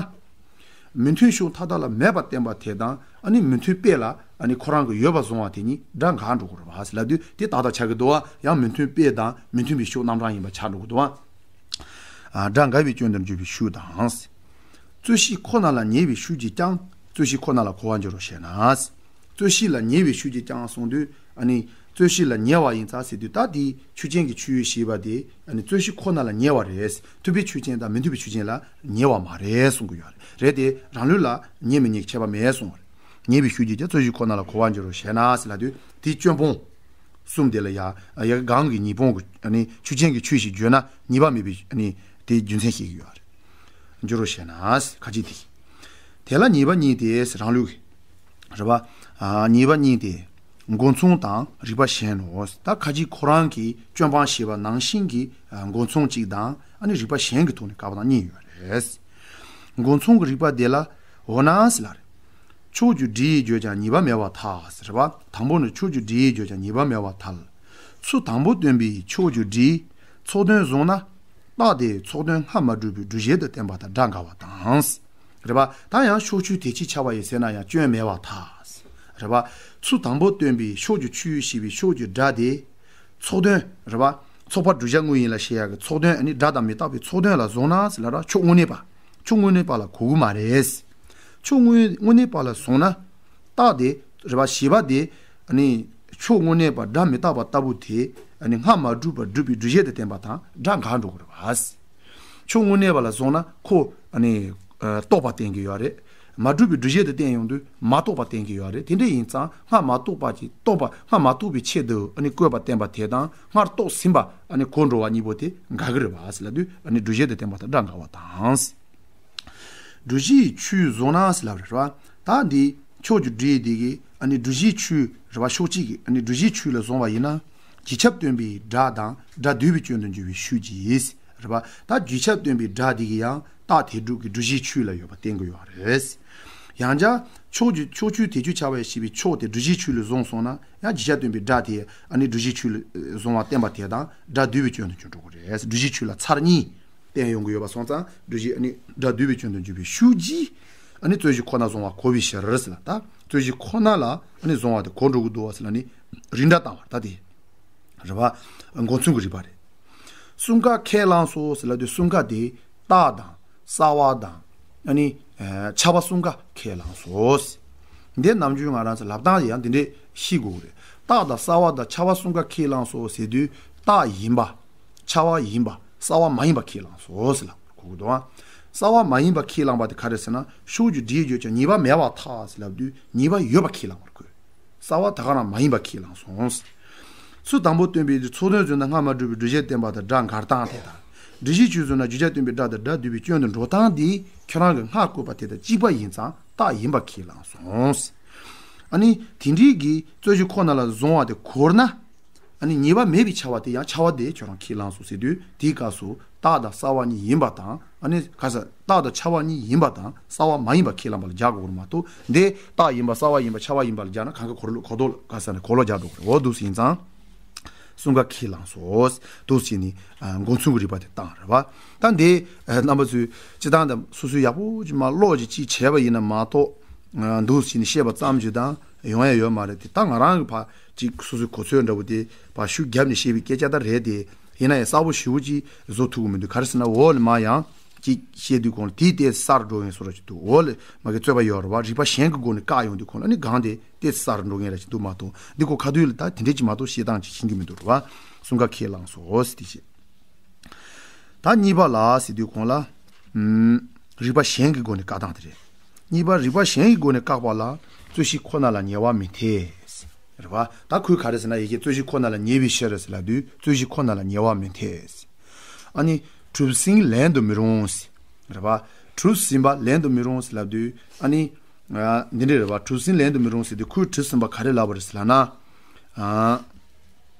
མི་མཐུན་ཕྱོགས་མཐའ་དག་ལ་མེད་པར་བསྟན་པ་དེ་དང་ཨ་ནི་མི་མཐུན་དཔེ་ལ་ཨ་ནི་ཁོ་རང་གི་ཡོད་པ་བཟུང་བ་དེ་གཉིས་སྒྲ་འགལ་འགྲོ་གི་རེད་པ་ལབ་དུས་དེ་ཏག་ཏག་ཆགས་ཀྱི་འདུག་པ། ཡང་མི་མཐུན་དཔེ་དང་མི་མཐུན་པའི་ཕྱོགས་རྣམ་གྲངས་ཡིན་པ་ཆགས་འགྲོ་གི་འདུག་པ། ཨ། སྒྲ་འགལ་བའི་སྐྱོན་དུ་འགྱུར་བའི་ཤུགས་དང་། རྩོད་གཞི་ཁོ་ན་ལ་ཉེ་བའི་ཤུགས་ཀྱིས་ཀྱང་རྩོད་གཞི་ཁོ་ན་ལ་གོ་བར་འགྱུར་རོ་ཞེ་ན། རྩོད་གཞི་ལ་ཉེ་བའི་ཤུགས་ཀྱིས་ཀྱང་གསུངས་དུས་ཨ་ནི་ རྩོད་གཞི་ལ་ཉེ་བ་ཡིན་ཙང་ཟེར་དུས། ད་དེ་ཆོས་ཅན་གྱི་ཆོས་ཞེས་པ་དེ་ཨ་ནི་རྩོད་གཞི་ཁོ་ན་ལ་ཉེ་བ་རེད། མཐུན་དཔེའི་ཆོས་ཅན་དང་མི་མཐུན་པའི་ཆོས་ཅན་ལ་ཉེ་བ་མ་རེད་གསུང་གི་ཡོད་རེད། རེད་དེ་རང་ལུགས་ལ་ཉེ་མི་ཉེ་གི་ཁྱད་པར་མེད་གསུང་བ་རེད། ཉེ་བའི་ཤུགས་ཀྱིས་ཀྱང་རྩོད་གཞི་ཁོ་ན་ལ་གོ་བར་འགྱུར་རོ་ཞེ་ན་ཟེར་ལབ་དུས། དེའི་སྐྱོན་སྤོང་གསུམ་དེ་ལ་ཡ་ཡ་གང་གི་ཉེས་སྤོང་གི་ཨ་ནི་ཆོས་ཅན་གྱི་ཆོས་ཞེས་བརྗོད་ན་ཉེས་པ་མེད་པའི་ཨ་ནི་དེའི་རྒྱུ་མཚན་ཤེས་ཀྱི་ཡོད་རེད། འགྱུར་རོ་ཞེ་ན་ཁ་ཅིག་དེ། དེ་ལ་ཉེས་པ་གཉིས་ཏེ་རང་ལུགས་ཀྱི། རེད་པ། ཨ། ཉེས་པ་གཉིས་ཏེ། མགོ་མཚུངས་དང་རིགས་པ་གཞན་ནོ། ད་ཁ་ཅིག་ཁོ་རང་གི་སྐྱོན་སྤང་ཞེས་པ་ནང་བཞིན་གྱི་ཨ་མགོ་མཚུངས་གཅིག་དང་ཨ་ནི་རིགས་པ་གཞན་གྱི་ཐོག་ནས་བཀག་པ་དང་གཉིས་ཡོད་རེད། མགོ་མཚུངས་ཀྱི་རིགས་པ་དེ་ལ་འོ་ན་ཟེར་ལ་རེད། ཕྱོགས་ཀྱི་སྒྲས་བརྗོད་ཀྱང་ཉེས་པ་མེད་པར་ཐལ་ཟེར་བ། དང་པོ་ནི་ཕྱོགས་ཀྱི་སྒྲས་བརྗོད་ཀྱང་ཉེས་པ་མེད་པར་ཐལ། ཚུལ་དང་པོ་སྟོན་པའི་ཕྱོགས་ཀྱི་སྒྲས་ཚོགས་དོན་བཟུང་ན། རྟགས་དེ་ཚོགས་དོན་སྔ་མ་གྲུབ་པའི་སྒྲུབ་བྱེད་དུ་བསྟན་པ་དང་སྒྲ་འགལ་བ་དང་། རེད་པ། ད་ཡང་ཕྱོགས་ཆོས་དེ་ཅིག་ཆགས་པ་ཡིན་ཟེར་ན་ཡང་སྐྱོན་མེད་པར་ཐལ། རེད་པ། ཚུལ་དང་པོ་སྟོན་པའི་ཕྱོགས་ཀྱི་ཆོས་ཞེས་པའི་ཕྱོགས་ཀྱི་སྒྲ་དེ། ཚོགས་དོན། རེད་པ། ཚོགས་པ་བསྒྲུབ་བྱ་དངོས་ཡིན་ལ་ཞེས་ཡག་གི་ཚོགས་དོན་ཨ་ནི་སྒྲ་དང་མི་རྟག་པའི་ཚོགས་དོན་ལ་བཟུང་ན་ཟེར་ལ་ར། ཕྱོགས་དངོས་གནས་པ། ཕྱོགས་དངོས་གནས་པ་ལ་གོ་གི་མ་རེད། ཕྱོགས་དངོས་དངོས་གནས་པ་ལ་བཟུང་ན། རྟགས་དེ། རེད་པ། ཞེས་པ་དེ། ཨ་ནི། ཕྱོགས་དངོས་གནས་པ་སྒྲ་མི་རྟག་པ་ལྟ་བུ་དེ། ཨ་ནི་སྔ་མ་གྲུབ་པ་སྒྲུབ་པའི་སྒྲུབ་བྱེད་དུ་བསྟན་པ་དང་སྒྲ་འགལ་འགྲོ་གི་རེད་པ། ཕྱོགས་དངོས་གནས་པ་ལ་སོང་ན་ཁོ་ཨ་ནི་ཨ་རྟོགས་པ་བསྟན་གྱི་ཡོད་རེད། མ་གྲུབ་པའི་སྒྲུབ་བྱེད་དུ་བསྟན་ཡོང་དུས་མ་རྟོགས་པ་བསྟན་གྱི་ཡོད་རེད། དེ་འདྲ་ཡིན་ཙང་སྔ་མ་རྟོགས་པ་ཅིག་རྟོགས་པ་སྔ་མ་རྟོགས་པའི་ཆེད་དུ་ཨ་ནི་བཀོད་པ་བསྟན་པ་དེ་དང་སྔར་རྟོགས་ཟིན་པ་ཨ་ནི་གོ་འགྲོ་བ་གཉིས་པོ་དེ་འགལ་གྱི་རེད་པ་ཟེར་ལབ་དུས། ཨ་ནི་སྒྲུབ་བྱེད་དུ་བསྟན་པ་དང་སྒྲ་འགལ་བ་དང་། སྒྲུབ་བྱེད་ཆོས་བཟུང་ན་ཟེར་ལབ་རེད་པ། ད་འདི་ཕྱོགས་ཀྱི་སྒྲས་འདི་གི་ཨ་ནི་སྒྲུབ་བྱེད་ཆོས་རེད་པ། ཕྱོགས་གཅིག་གི་ཨ་ནི་སྒྲུབ་བྱེད་ཆོས་ལ་བཟུང་བ་ཡིན་ན། རྗེས་ཁྱབ་སྟོན་པའི་སྒྲ་དང་སྒྲ་བསྡུས་པའི་སྐྱོན་དུ་འགྱུར་བའི་ཤུགས་ཀྱིས་རེད་པ། ད་རྗེས་ཁྱབ་སྟོན་པའི་སྒྲ་འདི་གི་ཡང་རྟགས་དེ་སྒྲུབ་ཀྱི་སྒྲུབ་བྱེད་ཆོས་ལ་ཡོད་པ་བསྟན་གྱི་ཡོད་རེད། ཡང་བསྐྱར་ཕྱོགས་ཀྱི་ཕྱོགས་ཆོས་དེ་ཆོས་ཆགས་པ་ཞེས་པའི་ཕྱོགས་དེ་སྒྲུབ་བྱེད་ཆོས་ལ་བཟུང་སོང་ན་ཡང་རྗེས་ཁྱབ་སྟོན་པའི་སྒྲ་དེ་ཨ་ནི་སྒྲུབ་བྱེད་ཆོས་ལ་བཟུང་བ་བསྟན་པ་དེ་དང་སྒྲ་བསྡུས་པའི་སྐྱོན་དུ་འགྱུར་འགྲོ་གི་རེད། སྒྲུབ་བྱེད་ཆོས་ལ་ཚར་གཉིས། བསྟན་ཡོང་གི་ཡོད་པ་སོང་ཙང་སྒྲུབ་བྱེད་ཨ་ནི་སྒྲ་བསྡུས་པའི་སྐྱོན་དུ་འགྱུར་བའི་ཤུགས་ཀྱིས་ཨ་ནི་རྩོད་གཞི་ཁོ་ན་བཟུང་བ་གོ་བའི་ཕྱིར་ཟེར་ལ། ད་རྩོད་གཞི་ཁོ་ན་ལ་ཨ་ནི་བཟུང་བ་དེ་གོ་འགྲོ་གི་འདུག་བ་ཟེར་ལ་ནི་རིགས་འདྲ་བཏང་བ་ད་དེ་རེད་པ། མགོ་མཚུངས་ཀྱི་རིགས་པ་རེད། གསུམ་ཀ་ཁས་བླངས་སོ་ཟེར་ལ་དེ་གསུམ་ཀ་དེ་རྟགས་དང་གསལ་བ་དང་ཨ་ནི་ཨ་ཁྱབ་པ་གསུམ་ཀ་ཁས་བླངས་སོ། འདི་ནམ་རྒྱུན་ང་རང་ཚོ་ལབ་སྟངས་ཡང་འདི་འདྲས་ཤེས་དགོས་རེད། རྟགས་དང་གསལ་བ་དང་ཁྱབ་པ་གསུམ་ཀ་ཁས་བླངས་སོ་ཟེར་དུས་རྟགས་ཡིན་པ། ཁྱབ་པ་ཡིན་པ། གསལ་བ་མ་ཡིན་པ་ཁས་བླངས་སོ་ཟེར་ལ་གོ་གི་འདུག་ཨ། གསལ་བ་མ་ཡིན་པ་ཁས་བླངས་པ་དེ་ག་རེ་ཟེར་ན། ཕྱོགས་ཀྱི་སྒྲས་བརྗོད་ཀྱང་ཉེས་པ་མེད་པར་ཐལ་ཟེར་ལབ་དུས་ཉེས་པ་ཡོད་པ་ཁས་བླངས་པར་གོ། གསལ་བ་ད་ག་རང་མ་ཡིན་པ་ཁས་བླངས་སོང་། ཚུལ་དང་པོ་སྟོན་པའི་ཚོགས་དོན་བཟུང་ན་སྔ་མ་གྲུབ་པའི་སྒྲུབ་བྱེད་བསྟན་པ་དང་སྒྲ་འགལ་སྟངས་དེ་དང་། སྒྲུབ་བྱེད་ཆོས་བཟུང་ན་རྗེས་ཁྱབ་སྟོན་པའི་སྒྲ་དང་སྒྲ་བསྡུས་པའི་སྐྱོན་དུ་འགྲོ་སྟངས་དེ་ཁྱོད་རང་གིས་སྔར་བཀོད་པ་དེ་དང་གཅིག་པ་ཡིན་ཙང་རྟགས་ཡིན་པ་ཁས་བླངས་སོང་། ཨ་ནི་དེ་འདྲའི་གི་རྩོད་གཞི་ཁོ་ན་ལ་བཟུང་བ་དེ་གོ་ན། ཨ་ནི་ཉེས་པ་མེད་པའི་ཁྱབ་པ་དེ་ཡང་ཁྱབ་པ་དེ་ཁྱོད་རང་ཁས་བླངས་སོང་ཟེར་དུས་དེའི་སྐབས་སུ་རྟགས་དང་གསལ་བ་གཉིས་ཡིན་པ་དང་། ཨ་ནི་ག་ས་རྟགས་དང་ཁྱབ་པ་གཉིས་ཡིན་པ་དང་གསལ་བ་མ་ཡིན་པ་ཁས་བླངས་པ་ལ་སྦྱར་དགོས་རེད་མ་གཏོགས། འདི་རྟགས་ཡིན་པ་གསལ་བ་ཡིན་པ་ཁྱབ་པ་ཡིན་པ་ལ་སྦྱར་ན་གང་ག་གོ་ལོག་གོ་ལོག་ག་ས་ནས་གོ་ལོག་སྦྱར་འགྲོ་གི་རེད། འོ་འདུག་སེ་ཡིན་ཙང་གསུམ་ཀ་ཁས་བླངས་སོ། འདུག་སེ་ནི་མགོ་མཚུངས་ཀྱི་རིགས་པ་དེ་བཏང་རེད་པ། ད་འདི་རྣམ་པ་ཚོས་སྤྱི་བཏང་དང་སོ་སོའི་ཡག་པོ་ཅིག་མ་ཀློག་ཅིག་ཅིག་བྱས་པ་ཡིན་ན་མ་གཏོགས། འདུག་སེ་ནི་བཤད་པ་ཙམ་ཞིག་དང་ཡོང་ཡ་ཡོད་མ་རེད་དེ། ད་ང་རང་གི་ཕ་ཅིག་སོ་སོའི་གོ་ཚོད་འདྲ་བོ་དེ་ཕ་ཤུགས་བརྒྱབ་ནས་བཤད་པའི་སྐད་ཆ་ད་རེད་དེ། ཡིན་ན་ཡང་གསལ་པོ་ཞེ་པོ་ཅིག་བཟོ་ཐུབ་ཀྱི་མི་འདུག་ག་རེ་ཟེར་ན་འོག་ལ་མ་ཡང་ཅིག་བཤད་དུས་གོང་ལ་དེའི་ལྟས་གསར་འགྲོ་ཡིན་བཟོ་འདྲ་ཅིག་འདུག་འོག་ལ་མ་གི་རྩོད་པ་ཡོད་རེད་པ། རིགས་པ་གཞན་གྱི་སྒོ་ནས་བཀག་ཡོང་དུས་གོང་ལ་ནི་གང་དེ་ལྟས་གསར་འགྲོ་མཁན་ར་ཅིག་འདུག་མ་གཏོགས། འདི་གོ་ཁ་ཐུག་ལ་ད་དེ་འདྲས་ཅིག་མ་གཏོགས་བཤད་སྟངས་ཅིག་ཤེས་ཀྱི་མི་འདུག་རེད་པ། གསུམ་ཀ་ཁས་བླངས་སོ་ཟེར་དེ་བཤད། ད་གཉིས་པ་ལ་ཟེར་དུས་གོང་ལ། ཨུམ། རིགས་པ་གཞན་གྱི་སྒོ་ནས་བཀག་སྟངས་དེ་རེད། གཉིས་པ་རིགས་པ་གཞན་གྱི་སྒོ་ནས་བཀག་པ་ལ་རྩོད་གཞི་ཁོ་ན་ལ་ཉེ་བ་མི་འཐད། རེད་པ། ད་ཁོས་ག་རེ་ཟེར་ན་ཡི་གེ་རྩོད་གཞི་ཁོ་ན་ལ་ཉེ་བའི་ཕྱིར་ཟེར་ལབ་དུས་རྩོད་གཞི་ཁོ་ན་ལ་ཉེ་བ་མི་འཐད། ཨ་ནི་གྲུབ་ཟིན་ལན་དུ་མི་རུང་། རེད་པ། གྲུབ་ཟིན་པ་ལན་དུ་མི་རུང་ཟེར་ལབ་དུས་ཨ་ནི། ཨ། འདི་འདྲ་རེད་པ། གྲུབ་ཟིན་ལན་དུ་མི་རུང་ཟེར་དུས་ཁོས་གྲུབ་ཟིན་པ་ག་རེ་ལབ་པ་རེད་ཟེར་ལབ་ན། ཨ།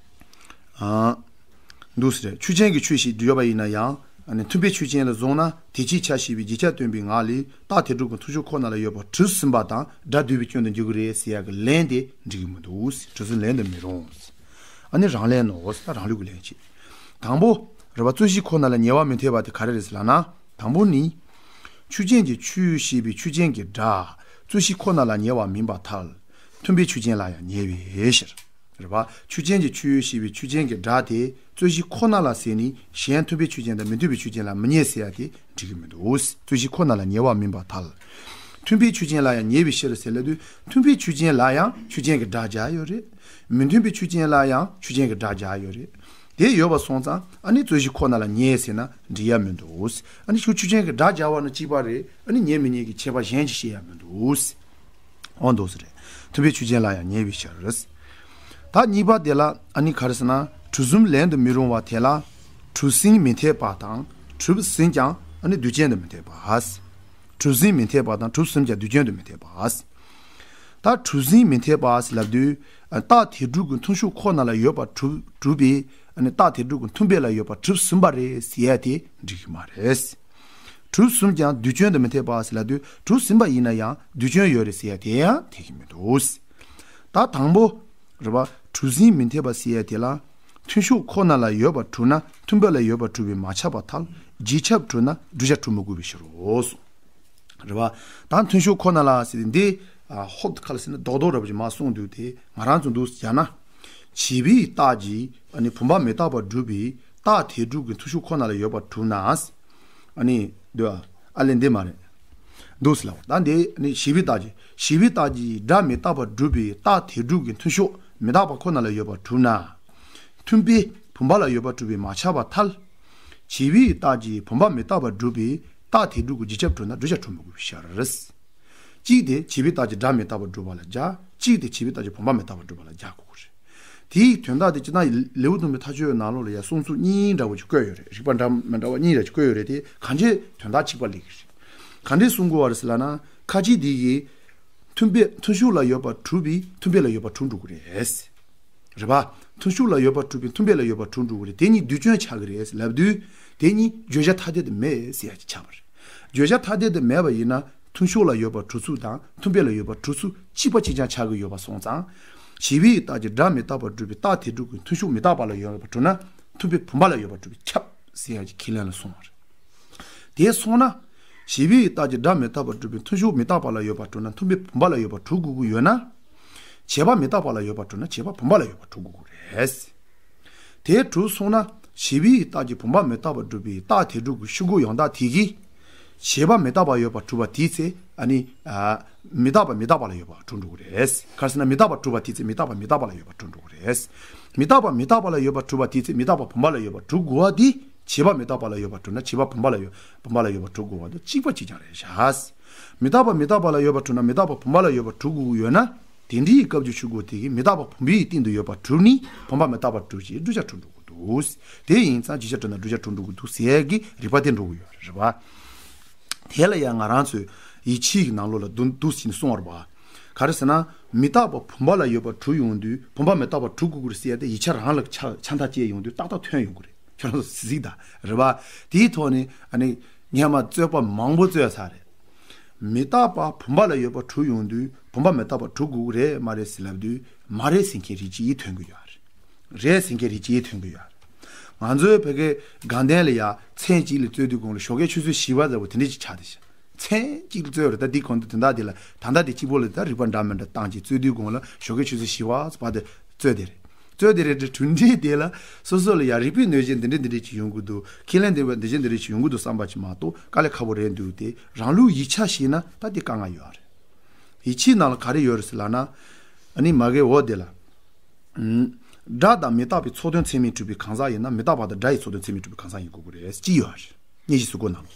ཨ། འདུག་སེ་རེད། ཆོས་ཅན་གྱི་ཆོས་ཤིག་བརྗོད་པ་ཡིན་ན་ཡང་། ཨ་ནི་མཐུན་དཔེ་ཆོས་ཅན་ལ་བཟུང་ན་དེ་ཅིག་ཆ་ཞེས་པའི་རྗེས་ཁྱབ་སྟོན་པའི་ངག་ལས་རྟགས་དེ་སྒྲུབ་ཀྱི་མཐུན་ཕྱོགས་ཁོ་ན་ལ་ཡོད་པ་གྲུབ་ཟིན་པ་དང་སྒྲ་བསྡུས་པའི་སྐྱོན་དུ་འགྱུར་གྱི་རེད་ཟེར་ཡག་གི་ལན་དེ་འགྲིག་གི་མི་འདུག་གྲུབ་ཟིན་ལན་དུ་མི་རུང་། ཨ་ནི་རང་ལན་ནོ། ད་རང་ལུགས་ཀྱི་ལན་བྱེད། དང་པོ། རེད་པ། རྩོད་གཞི་ཁོ་ན་ལ་ཉེ་བ་མི་འཐད་པ་དེ་ག་རེ་རེད་ཟེར་ལབ་ན། དང་པོ་ནི། ཆོས་ཅན་གྱི་ཆོས་ཞེས་པའི་ཆོས་ཅན་གྱི་སྒྲ། རྩོད་གཞི་ཁོ་ན་ལ་ཉེ་བ་མིན་པར་ཐལ། མཐུན་དཔེའི་ཆོས་ཅན་ལ་ཡང་ཉེ་བའི་ཕྱིར། རེད་པ། ཆོས་ཅན་གྱི་ཆོས་ཞེས་པའི་ཆོས་ཅན་གྱི་སྒྲ་དེ་རྩོད་གཞི་ཁོ་ན་ལ་ཟེར་ནས་གཞན་མཐུན་དཔེའི་ཆོས་ཅན་དང་མི་མཐུན་པའི་ཆོས་ཅན་ལ་མི་ཉེ་ཟེར་ཡ་དེ་འགྲིག་གི་མི་འདུག་རྩོད་གཞི་ཁོ་ན་ལ་ཉེ་བ་མིན་པར་ཐལ། མཐུན་པའི་ཆོས་ཅན་ལ་ཡང་ཉེ་བའི་ཕྱིར་ཟེར་ལབ་དུས། མཐུན་པའི་ཆོས་ཅན་ལ་ཡང་ཆོས་ཅན་གྱི་སྒྲ་སྦྱར་ཡོད་རེད། མི་མཐུན་པའི་ཆོས་ཅན་ལ་ཡང་ཆོས་ཅན་གྱི་སྒྲ་སྦྱར་ཡོད་རེད། དེ་ཡོད་པ་སོང་ཙང་ཨ་ནི་རྩོད་གཞི་ཁོ་ན་ལ་ཉེ་ཟེར་ན་འགྲིག་ཡ་མི་འདུག། ཨ་ནི་ཁོ་ཆོས་ཅན་གྱི་སྒྲ་སྦྱར་བ་ན་གཅིག་པ་རེད། ཨ་ནི་ཉེ་མི་ཉེ་གི་ཁྱད་པར་གཞན་ཅིག་བཤད་ཡ་མི་འདུག། འོ་འདུག་ཟེར་རེད། མཐུན་པའི་ཆོས་ཅན་ལ་ཡང་ཉེ་བའི་ཕྱིར། ད་གཉིས་པ་དེ་ལ་ཨ་ནི་ག་རེ་ཟེར་ན། གྲུ་གསུམ་ལན་དུ་མི་རུང་བ་དེ་ལ། གྲུ་གསུམ་མི་འཐད་པ་དང་གྲུ་གསུམ་ཀྱང་ཨ་ནི་དུས་ཅན་དུ་མི་འཐད་པ། གྲུ་གསུམ་མི་འཐད་པ་དང་གྲུ་གསུམ་ཀྱང་དུས་ཅན་དུ་མི་འཐད་པ། ད་གྲུ་གསུམ་མི་འཐད་པ་ཟེར་ལབ་དུས། རྟགས་དེ་དྲུག་གི་མཐུན་ཕྱོགས་ཁོ་ན་ལ་ཡོད་པ་གྲུབ་གྲུབ་པའི། ཨ་ནི་རྟགས་དེ་དྲུག་གི་མཐུན་དཔེ་ལ་ཡོད་པ་གྲུ་གསུམ་པ་རེད་ཟེར་ཡ་དེ་འགྲིག་གི་མ་རེད། གྲུ་གསུམ་ཀྱང་དུས་ཅན་དུ་མི་འཐད་པ་ཟེར་ལབ་དུས། གྲུ་གསུམ་པ་ཡིན་ན་ཡང་དུས་ཅན་ཡོད་རེད་ཟེར་ཡ་དེ་ཡང་འཐད་ཀྱི་མི་འདུག། ད་དང་པོ། རེད་པ། གྲུ་གསུམ་མི་འཐད་པ་ཟེར་ཡ་དེ་ལ། མཐུན་ཕྱོགས་ཁོ་ན་ལ་ཡོད་པ་གྲུབ་ན་མཐུན་དཔེ་ལ་ཡོད་པ་གྲུབ་པས་མ་ཁྱབ་པར་ཐལ། རྗེས་ཁྱབ་གྲུབ་ན་བསྒྲུབ་བྱ་གྲུབ་མི་དགོས་པའི་ཕྱིར་རོ། རེད་པ། ད་མཐུན་ཕྱོགས་ཁོ་ན་ལ་ཟེར་ཏེ་འདི། ཨ་ཧོབ་ཁ་ལ་ཟེར་ན་རྡོག་རྡོག་ར་བ་ཅིག་མར་གསུངས་འདུག་སྟེ། ང་རང་ཚོ་འདུག་ཡང་ན། བྱས་པའི་རྟགས་ཀྱིས་ཨ་ནི་བུམ་པ་མི་རྟག་པར་སྒྲུབ་པའི་རྟགས་དེ་དྲུག་གི་མཐུན་ཕྱོགས་ཁོ་ན་ལ་ཡོད་པ་གྲུབ་ན། ཨ་ནི་འདི་ཨ་ལེ་འདི་མ་རེད། འདུག་ཟེར་ལབ། ད་འདི་ནི་བྱས་པའི་རྟགས་ཀྱིས། བྱས་པའི་རྟགས་ཀྱིས་སྒྲ་མི་རྟག་པར་སྒྲུབ་པའི་རྟགས་དེ་དྲུག་གི་མཐུན་ཕྱོགས་མི་རྟག་པ་ཁོ་ན་ལ་ཡོད་པར་གྲུབ་ན། མཐུན་དཔེ་བུམ་པ་ལ་ཡོད་པར་གྲུབ་པས་མ་ཁྱབ་པར་ཐལ། བྱས་པའི་རྟགས་ཀྱིས་བུམ་པ་མི་རྟག་པར་སྒྲུབ་པའི་རྟགས་དེ་དྲུག་གི་རྗེས་ཁྱབ་གྲུབ་ན་བསྒྲུབ་བྱ་གྲུབ་མི་དགོས་པའི་ཕྱིར། གཅིག་དེ་བྱས་པའི་རྟགས་ཀྱིས་སྒྲ་མི་རྟག་པར་སྒྲུབ་པ་ལ་སྦྱར། གཅིག་དེ་བྱས་པའི་རྟགས་ཀྱིས་བུམ་པ་མི་རྟག་པར་སྒྲུབ་པ་ལ་སྦྱར་དགོས་ཀྱི་རེད། དེའི་དོན་དག་དེ་སྤྱིར་བཏང་ལེའུ་བདུན་པའི་མཐའ་དཔྱོད་ནང་ལོགས་ལ་ཡང་གསུང་ཚུལ་གཉིས་འདྲ་བོ་ཅིག་བཀོད་ཡོད་རེད། རིགས་པ་འདྲ་མི་འདྲ་བ་གཉིས་རེ་ཅིག་བཀོད་ཡོད་རེད་དེ། གང་ཅིའི་དོན་དག་གཅིག་པ་སླེབས་ཀྱི་རེད། ག་འདྲས་གསུང་དགོས་པ་རེད་ཟེར་ལབ་ན། ཁ་ཅིག་འདི་ཡིས། མཐུན་དཔེ་མཐུན་ཕྱོགས་ལ་ཡོད་པ་གྲུབ་པས་མཐུན་དཔེ་ལ་ཡོད་པ་གྲུབ་འགྲོ་གི་རེད། རེད་པ། མཐུན་ཕྱོགས་ལ་ཡོད་པ་གྲུབ་པས་མཐུན་དཔེ་ལ་ཡོད་པ་གྲུབ་འགྲོ་གི་རེད། དེ་གཉིས་དུས་ཅན་ཆགས་ཀྱི་རེད་ལབ་དུས། དེ་གཉིས་བརྗོད་བྱ་ཐ་དད་དུ་མེད་ཟེར་ཡ་ཅིག་ཆགས་པ་རེད། བརྗོད་བྱ་ཐ་དད་དུ་མེད་པ་ཡིན་ན། མཐུན་ཕྱོགས་ལ་ཡོད་པ་གྲུབ་ཚུལ་དང་མཐུན་དཔེ་ལ་ཡོད་པ་གྲུབ་ཚུལ་གཅིག་པ་གཅིག་རྐྱང་ཆགས་ཀྱི་ཡོད་པ་སོང་ཙང་། བྱས་པའི་རྟགས་ཀྱིས་སྒྲ་མི་རྟག་པར་སྒྲུབ་པའི་རྟགས་དེ་དྲུག་གི་མཐུན་ཕྱོགས་མི་རྟག་པ་ལ་ཡོད་པ་གྲུབ་ན། མཐུན་དཔེ་བུམ་པ་ལ་ཡོད་པ་གྲུབ་པས་ཁྱབ་ཟེར་ཡ་ཅིག་ཁས་ལེན་ལ་སོང་བ་རེད། དེ་སོང་ན། བྱས་པའི་རྟགས་ཀྱིས་སྒྲ་མི་རྟག་པར་སྒྲུབ་པའི་མཐུན་ཕྱོགས་མི་རྟག་པ་ལ་ཡོད་པ་གྲུབ་ན་མཐུན་དཔེ་བུམ་པ་ལ་ཡོད་པ་གྲུབ་དགོས་ཀྱི་ཡོད་ན། བྱས་པ་མི་རྟག་པ་ལ་ཡོད་པ་གྲུབ་ན་བྱས་པ་བུམ་པ་ལ་ཡོད་པ་གྲུབ་དགོས་ཀྱི་རེད། དེ་གྲུབ་སོང་ན། བྱས་པའི་རྟགས་ཀྱིས་བུམ་པ་མི་རྟག་པར་སྒྲུབ་པའི་རྟགས་དེ་དྲུག་གི་ཤུགས་གུ་ཡང་དག་དེ་གིས། བྱས་པ་མི་རྟག་པ་ཡོད་པར་གྲུབ་པ་དེའི་ཚེ། ཨ་ནི། ཨ། མི་རྟག་པ་མི་རྟག་པ་ལ་ཡོད་པར་གྲུབ་འགྲོ་གི་རེད། ག་རེ་ཟེར་ན་མི་རྟག་པར་གྲུབ་པ་དེའི་ཚེ་མི་རྟག་པ་མི་རྟག་པ་ལ་ཡོད་པར་གྲུབ་འགྲོ་གི་རེད། མི་རྟག་པ་མི་རྟག་པ་ལ་ཡོད་པར་གྲུབ་པ་དེའི་ཚེ་མི་རྟག་པ་བུམ་པ་ལ་ཡོད་པར་གྲུབ་དགོས་པ་དེ། བྱས་པ་མི་རྟག་པ་ལ་ཡོད་པར་གྲུབ་ན་བྱས་པ་བུམ་པ་ལ་ཡོད་བུམ་པ་ལ་ཡོད་པར་གྲུབ་དགོས་པ་དེ་གཅིག་པ་གཅིག་རྐྱང་རེད་ཤག། མི་རྟག་པ་མི་རྟག་པ་ལ་ཡོད་པར་གྲུབ་ན་མི་རྟག་པ་བུམ་པ་ལ་ཡོད་པར་གྲུབ་དགོས་ཀྱི་ཡོད་ན། དེ་འདྲའི་སྐབས་ཀྱི་ཤུགས་གུ་དེ་གིས་མི་རྟག་པ་བུམ་པའི་སྟེང་དུ་ཡོད་པར་གྲུབ་ནས་བུམ་པ་མི་རྟག་པར་གྲུབ་ཅིང་བསྒྲུབ་བྱ་གྲུབ་འགྲོ་གི་འདུག། དེ་ཡིན་ཙང་རྗེས་ཁྱབ་གྲུབ་ན་བསྒྲུབ་བྱ་གྲུབ་འགྲོ་གི་འདུག་ཟེར་ཡས་ཀྱི་རིགས་པ་དེ་འགྲོ་གི་ཡོད་རེད་པ། དེ་ལ་ཡང་ང་རང་ཚོས་ཡིད་ཆེས་ཀྱི་ནང་ལོགས་ལ་འདུག་འདུག་ཟེར་ནས་གསུངས་པ་རེད་པ། ག་རེ་ཟེར་ན། མི་རྟག་པ་བུམ་པ་ལ་ཡོད་པར་གྲུབ་ཡོང་དུས་བུམ་པ་མི་རྟག་པར་གྲུབ་དགོས་ཀྱི་རེད་ཟེར་ཡ་དེ་ཡིག་ཆ་རང་ལ་ཆ་ཆ་མཐའ་བཅད་ཡོང་དུས་ཏག་ཏག་ཐོན་ཡོང་གི་རེད། ཁྱོད་རང་ཚོ་གཟིགས་དང་རེད་པ། དེའི་ཐོག་ནས་ཨ་ནི་སྔོན་མ་རྩོད་པ་མང་པོ་རྩོད་ཚར་རེད། མི་རྟག་པ་བུམ་པ་ལ་ཡོད་པར་གྲུབ་ཡོང་དུས་བུམ་པ་མི་རྟག་པར་གྲུབ་དགོས་ཀྱི་རེད་མ་རེད་ཟེར་ལབ་དུས་མ་རེད་ཟེར་མཁན་རིགས་གཅིག་ཐོན་གྱི་ཡོད་རེད། རེད་ཟེར་མཁན་རིགས་གཅིག་ཐོན་གྱི་ཡོད་རེད། ང་ཚོའི་བོད་སྐད་དགའ་ལྡན་ལ་ཡ་མཚན་གཅིག་ལ་རྩོད་དུས་གོང་ལ་ཞོགས་ཀས་ཆུ་ཚོད་བཞི་པ་ལྟ་བུ་དེ་འདྲ་ཅིག་ཆགས་བསྡད་ཤག། མཚན་གཅིག་ལ་རྩོད་རེད། ད་འདི་གོང་དུ་དོན་དག་འདི་ལ་ད་ལྟ་དེ་གཅིག་པོ་ལ་ད་རིགས་པ་འདྲ་མི་འདྲ་བཏང་ཅིག་རྩོད་དུས་གོང་ལ་ཞོགས་ཀས་ཆུ་ཚོད་བཞི་པ་བར་དུ་རྩོད་བསྡད་རེད། རྩོད་བསྡད་རེད་དེ་གྲུབ་འབྲས་དེ་ལ་སོ་སོ་ལ་ཡ་རིག་པའི་གནོད་སྦྱིན་འདི་འདྲ་འདི་འདྲ་ཅིག་ཡོང་གི་འདུག། ཁས་ལེན་འདི་འདྲ་འདི་འདྲ་ཅིག་ཡོང་གི་འདུག་བསམ་པ་ཅིག་མ་གཏོགས་དཀའ་ལས་ཁག་པོ་རེད་འདུག་སྟེ་རང་ལུགས་ཡིག་ཆ་ཤེས་ན་ད་དེ་དཀའ་ངལ་ཡོད་རེད། ཡིག་ཆའི་ནང་ལ་ག་རེ་ཡོད་རེད་ཟེར་ལབ་ན། ཨ་ནི་མ་གི་འོ་དེ་ལ། ཨུམ། སྒྲ་དང་མི་རྟག་པའི་ཚོགས་དོན་ཚད་མས་གྲུབ་པའི་གང་ཟག་ཡིན་ན་མི་རྟག་པ་དང་སྒྲ་ཡི་ཚོགས་དོན་ཚད་མས་གྲུབ་པའི་གང་ཟག་ཡིན་དགོས་ཀྱི་རེད་ཅི་ཡོད་རེད། སྙན་ཞུ་གཟུགས་པོ་ནང་།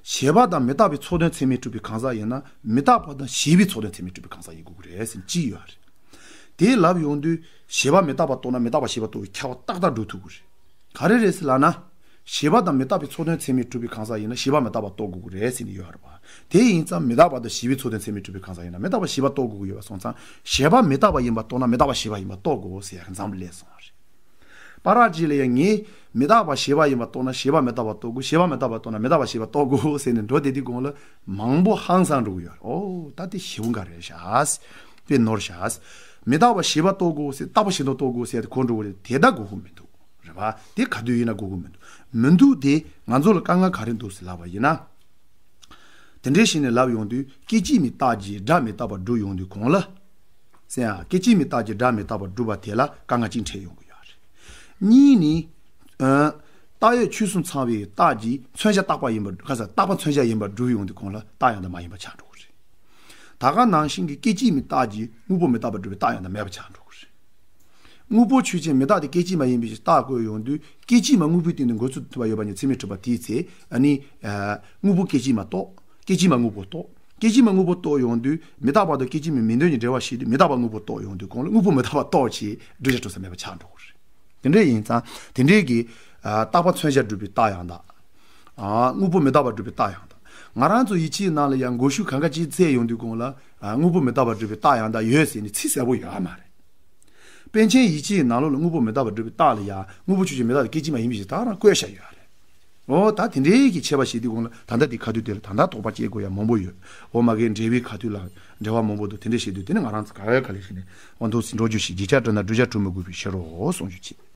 བྱས་པ་དང་མི་རྟག་པའི་ཚོགས་དོན་ཚད་མས་གྲུབ་པའི་གང་ཟག་ཡིན་ན་མི་རྟག་པ་དང་བྱས་པའི་ཚོགས་དོན་ཚད་མས་གྲུབ་པའི་གང་ཟག་ཡིན་དགོས་ཀྱི་རེད་ཟེར་ཅི་ཡོད་རེད། དེ་ལབ་ཡོང་དུས་བྱས་པ་མི་རྟག་པ་རྟོགས་ན་མི་རྟག་པ་བྱས་པ་རྟོགས་པའི་ཁྱབ་པ་ཏག་ཏག་འགྲོ་ཐུབ་ཀྱི་རེད། ག་རེ་རེད་ཟེར་ལབ་ན། བྱས་པ་དང་མི་རྟག་པའི་ཚོགས་དོན་ཚད་མས་གྲུབ་པའི་གང་ཟག་ཡིན་ན་བྱས་པ་མི་རྟག་པ་རྟོགས་དགོས་ཀྱི་རེད་ཟེར་ནས་ཡོད་རེད་པ། དེ་ཡིན་ཙང་མི་རྟག་པ་དང་བྱས་པའི་ཚོགས་དོན་ཚད་མས་གྲུབ་པའི་གང་ཟག་ཡིན་ན་མི་རྟག་པ་བྱས་པ་རྟོགས་དགོས་ཀྱི་ཡོད་པ་སོང་ཙང་བྱས་པ་མི་རྟག་པ་ཡིན་པ་རྟོགས་ན་མི་རྟག་པ་བྱས་པ་ཡིན་པ་རྟོགས་དགོས་ཟེར་ཡག་མཚམས་སླེབས་སོང་བ་རེད། པ་ར་ཅིག་ལ་ཡང་ངས་མི་རྟག་པ་བྱས་པ་ཡིན་པ་རྟོགས་ན་བྱས་པ་མི་རྟག་པ་རྟོགས་དགོས། བྱས་པ་མི་རྟག་པ་རྟོགས་ན་མི་རྟག་པ་བྱས་པ་རྟོགས་དགོས་ཟེར་ནས་འགྲོ་བསྡད་དུས་གོང་ལ་མང་པོ་ཧང་སང་འགྲོ་གི་ཡོད་རེད། ཨོ་ད་དེ་ཞེ་པོ་འགའ་རེད་ཤག། དཔེ་ནོར་ཤག། མི་རྟག་པ་བྱས་པ་རྟོགས་དགོས་ཟེར་རྟག་པ་བྱས་པ་རྟོགས་དགོས་ཟེར་དེ་གོ་འགྲོ་གི་རེད། དེ་ད་དགོས་ཀྱི་མི་འདུག། རེད་པ། དེ་ག་དུས་ཡིན་ན་དགོས་ཀྱི་མི་འདུག། མི་འདུག་དེ་ང་ཚོ་ལ་དཀའ་ངལ་ག་རེ་འདུག་ཟེར་ལབ་པ་ཡིན་ན། དེ་འདྲའི་ཞིག་ནས་ལབ་ཡོང་དུས་སྐད་ཅིག་མའི་རྟགས་ཀྱིས་སྒྲ་མི་རྟག་པར་སྒྲུབ་ཡོང་དུས་གོང་ལ། ཟེར་ཡང་སྐད་ཅིག་མའི་རྟགས་ཀྱིས་སྒྲ་མི་རྟག་པར་སྒྲུབ་པ་དེ་ལ་དཀའ་ངལ་ཅིག་འཕྲད་ཡོང་གི་ཡོད་རེད། གཉིས་ནི། ཨ། རྟགས་ཡོད་ཆོས་གསུམ་ཚང་བའི་རྟགས་ཀྱིས་མཚོན་བྱ་རྟག་པ་ཡིན་པར་ག་ས་རྟག་པ་མཚོན་བྱ་ཡིན་པར་སྒྲུབ་ཡོང་དུས་གོང་ལ་རྟགས་ཡང་དག་མ་ཡིན་པ་ཆགས་འགྲོ་གི་རེད། ད་ག་ནང་བཞིན་གྱི་སྐད་ཅིག་མའི་རྟགས་ཀྱིས་དངོས་པོ་མི་རྟག་པར་སྒྲུབ་པའི་རྟགས་ཡང་དག་མེད་པ་ཆགས་འགྲོ་གི་རེད། དངོས་པོ་ཆོས་ཅན་མི་རྟག་སྟེ་སྐད་ཅིག་མ་ཡིན་པའི་ཕྱིར་རྟགས་བཀོད་ཡོང་དུས་སྐད་ཅིག་མ་དངོས་པོའི་སྟེང་དུ་འགོད་ཚུལ་ཐུབ་པ་ཡོད་པ་ཉིད་ཚད་མས་གྲུབ་པ་དེའི་ཚེ་ཨ་ནི་དངོས་པོ་སྐད་ཅིག་མ་རྟོགས། སྐད་ཅིག་མ་དངོས་པོ་རྟོགས། སྐད་ཅིག་མ་དངོས་པོ་རྟོགས་ཡོང་དུས་མི་རྟག་པ་དང་སྐད་ཅིག་མའི་མིང་དོན་གྱི་འབྲེལ་བ་ཞིག་ཏུ་མི་རྟག་པ་དངོས་པོ་རྟོགས་ཡོང་དུས་གོང་ལ་དངོས་པོ་མི་རྟག་པ་རྟོགས་ཆེད་བསྒྲུབ་བྱ་གྲུབ་ས་མེད་པ་ཆགས་འགྲོ་གི་རེད། དེ་འདྲ་ཡིན་ཙང་དེ་འདྲའི་གི་རྟག་པ་མཚོན་བྱར་སྒྲུབ་པའི་རྟགས་ཡང་དག་དངོས་པོ་མི་རྟག་པར་སྒྲུབ་པའི་རྟགས་ཡང་དག་ང་རང་ཚོ་ཡིད་ཆེས་ནང་ལ་ཡང་འགོད་ཤུགས་གང་ག་ཅིག་ཚད་ཡོང་དུས་གོང་ལ་དངོས་པོ་མི་རྟག་པར་སྒྲུབ་པའི་རྟགས་ཡང་དག་ཡོད་ཟེར་ནས་ཚིག་གསལ་པོ་ཡོད་མ་རེད། པཎ་ཆེན་ཡིད་ཆེས་ནང་ལོགས་ལ་དངོས་པོ་མི་རྟག་པར་སྒྲུབ་པའི་རྟགས་ལ་ཡང་དངོས་པོ་ཆོས་ཅན་མི་རྟག་སྟེ་སྐད་ཅིག་མ་ཡིན་པའི་ཕྱིར་ད་རང་བཀོད་བཞག་ཡོད་རེད། འོ་ད་དེ་འདྲའི་གི་འཆད་པ་བྱེད་དུས་གོང་ལ་ད་ལྟ་དེ་ཁ་ཐུག་དེ་ལ་ད་ལྟ་དོགས་པ་སྐྱེ་དགོས་ཡ་མང་པོ་ཡོད། འོ་མ་གིའི་འགྲེལ་པའི་ཁ་ཐུག་ལ་འགྲེལ་བ་མང་པོ་འདུག་དེ་འདྲ་བྱེད་དུས་དེ་ནི་ང་རང་ཚོ་ག་ལེ་ག་ལེ་བྱས་ནས་དབང་ཐོག་སྲིད་འགྲོ་རྒྱུ་ཞིག་བརྗེད་བྱ་སྤྲོ་ན་བསྒྲུབ་བྱ་སྤྲོ་མི་དགོས་པའི་ཕྱིར་རོ་གསུངས་རྒྱུ་བྱེད།